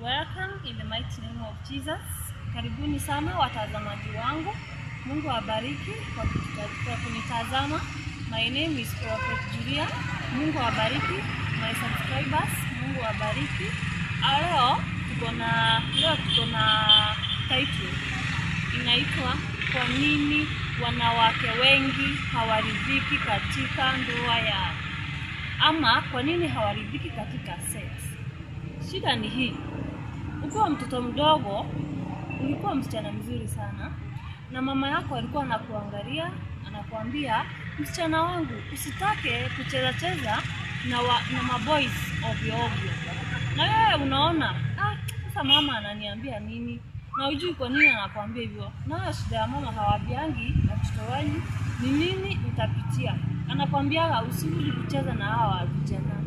Welcome in the mighty name of Jesus. Karibuni sana watazamaji wangu. Mungu awabariki kwa kunitazama. My name is Prophet Julia. Mungu awabariki my subscribers. Mungu awabariki. Leo tuko na title inaitwa kwa nini wanawake wengi hawaridhiki katika ndoa yao, ama kwa nini hawaridhiki katika sex. Shida ni hii. Ukiwa mtoto mdogo, ulikuwa msichana mzuri sana, na mama yako alikuwa anakuangalia, anakuambia, msichana wangu, usitake kucheza cheza na maboys ovyo ovyo. Na wewe unaona, sasa mama ananiambia nini? Na hujui kwa nini anakuambia hivyo. Na shida ya mama hawaambiangi watoto wao ni nini utapitia. Anakuambia usirudi kucheza na hawa vijana.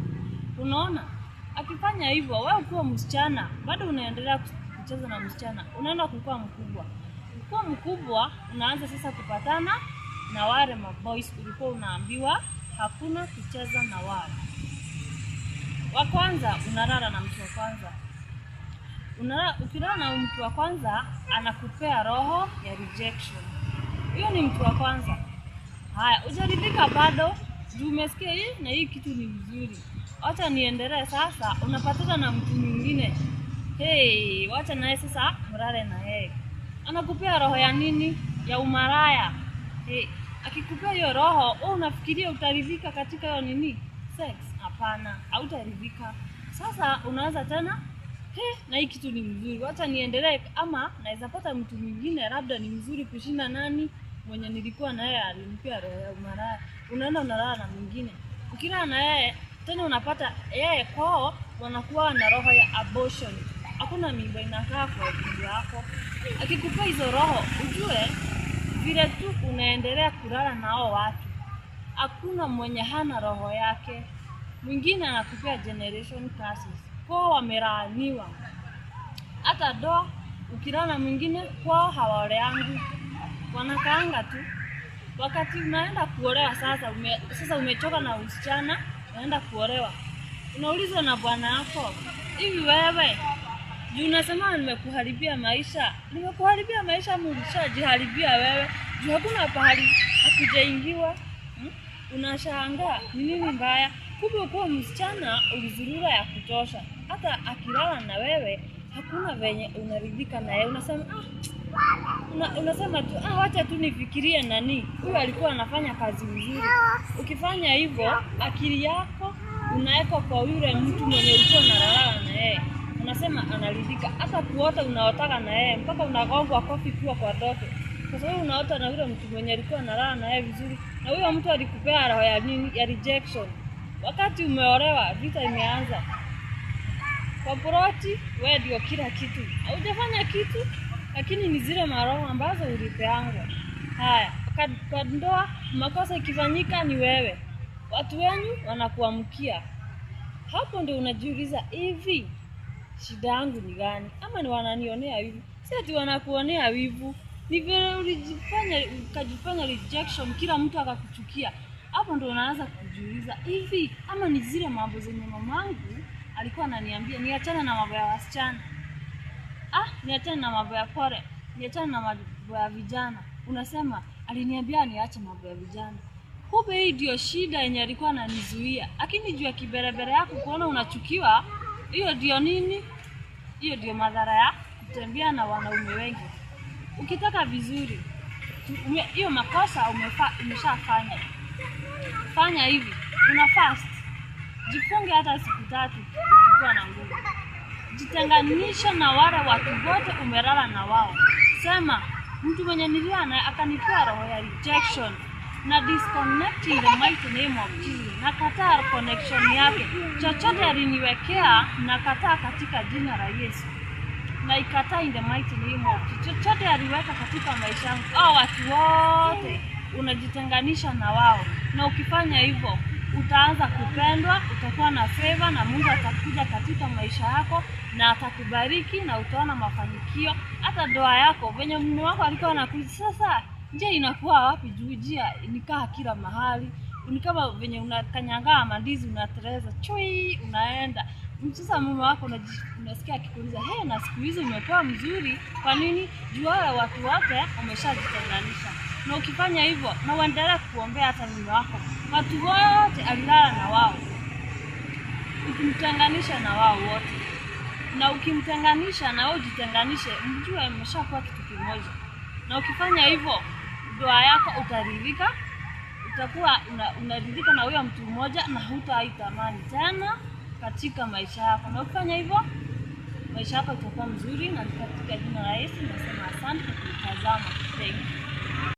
Unaona? Akifanya hivyo, wewe ukiwa msichana, bado unaendelea kucheza na msichana, unaenda kukua mkubwa. Ukiwa mkubwa, unaanza sasa kupatana na wale maboys ulikuwa unaambiwa hakuna kucheza na wale. Wa kwanza unalala na mtu wa kwanza. Ukilala na mtu wa kwanza, anakupea roho ya rejection. Hiyo ni mtu wa kwanza. Haya, hujaridhika bado, juu umesikia hii na hii kitu ni mzuri. Wacha niendelee sasa, unapatana na mtu mwingine. Hey, wacha naye sasa mlale na yeye. Anakupea roho ya nini? Ya umaraya. Hey, akikupea hiyo roho, wewe unafikiria utaridhika katika hiyo nini? Sex? Hapana, hautaridhika. Sasa unaanza tena, hey, na hii kitu ni mzuri. Wacha niendelee, ama naweza pata mtu mwingine labda ni mzuri kushinda nani mwenye nilikuwa na yeye alinipea roho ya umaraya. Unaenda unalala na mwingine. Ukilala na yeye tena unapata yeye kwao wanakuwa na roho ya abortion. Hakuna mimba inakaa kwa akili yako. Akikupa hizo roho, ujue vile tu unaendelea kulala na hao watu. Hakuna mwenye hana roho yake. Mwingine anakupea generation curses. Kwao wamelaaniwa. Hata doa ukilala mwingine kwao hawaoleangi. Wanakaanga tu. Wakati unaenda kuolewa sasa, sasa umechoka na usichana, unaenda kuolewa. Unaulizwa na bwana yako, hivi wewe, juu unasema nimekuharibia maisha. Nimekuharibia maisha ama ulishajiharibia wewe? Juu hakuna pahali hakujaingiwa. Unashangaa ni nini mbaya? Kumbe ukiwa msichana ulizurura ya kutosha. Hata akilala na wewe hakuna venye unaridhika na yeye. Unasema unasema tu wacha tu nifikirie nani huyu alikuwa anafanya kazi nzuri. Ukifanya hivyo akili yako unaweka kwa yule mtu mwenye ulikuwa unalala na yeye. Unasema analidhika. Hata kuota unaotaka na yeye mpaka unagongwa kofi pia kwa ndoto. Kwa sababu unaota na yule mtu mwenye alikuwa analala na yeye vizuri, na huyo mtu alikupea roho ya nini? Ya rejection. Wakati umeolewa vita imeanza. Kwa ploti wewe ndio kila kitu. Haujafanya kitu, lakini ni zile maroho ambazo ulipeangwa. Haya, kwa ndoa makosa ikifanyika ni wewe. Watu wenyu wanakuamkia. Hapo ndio unajiuliza, hivi shida yangu ni gani? Ama ni wananionea wivu? Si ati wanakuonea wivu. Ni vile ulijifanya ukajifanya rejection, kila mtu akakuchukia. Hapo ndio unaanza kujiuliza, hivi ama ni zile mambo zenye mamangu alikuwa ananiambia niachane na mambo ya wasichana. Niachane na mambo ya pore, niachane na mambo ya vijana. Unasema aliniambia niache mambo ya vijana. Kumbe hii ndio shida yenye alikuwa ananizuia. Lakini juu ya kiberebere yako kuona unachukiwa, hiyo ndio nini? Hiyo ndio madhara ya kutembea na wanaume wengi. Ukitaka vizuri, hiyo makosa umeshafanya. Fanya hivi, una fast. Jifunge hata siku 3 ukiwa na nguvu. Jitenganisha na wale watu wote umelala na wao. Sema, mtu mwenye nililala naye akanipea roho ya rejection. Na disconnect in the mighty name of Jesus. Nakataa connection yake. Chochote aliniwekea nakataa katika jina la Yesu. Na ikataa in the mighty name of Jesus. Chochote aliweka katika maisha yangu, hao watu wote unajitenganisha na wao. Na ukifanya hivyo utaanza kupendwa, utakuwa na favor na Mungu atakuja katika maisha yako na atakubariki na utaona mafanikio. Hata ndoa yako venye mume wako alikuwa anakuja sasa, njia inakuwa wapi? Juu njia nikaa kila mahali. Ni kama venye unakanyaga mandizi unateleza chui unaenda. Sasa mume wako unasikia akikuuliza, "Hey, na siku hizi umekuwa mzuri, kwa nini?" Juu wale watu wote umeshajitenganisha. Na ukifanya hivyo na uendelee kuombea hata mume wako, watu wote alilala na wao, ukimtenganisha na wao wote, na ukimtenganisha na wewe ujitenganishe, mjue mmeshakuwa kitu kimoja. Na ukifanya hivyo, ndoa yako utaridhika, utakuwa unaridhika na huyo mtu mmoja na hutaitamani tena katika maisha yako. Na ukifanya hivyo, maisha yako itakuwa mzuri. Na katika jina la Yesu nasema asante kwa kunitazama. Thank you.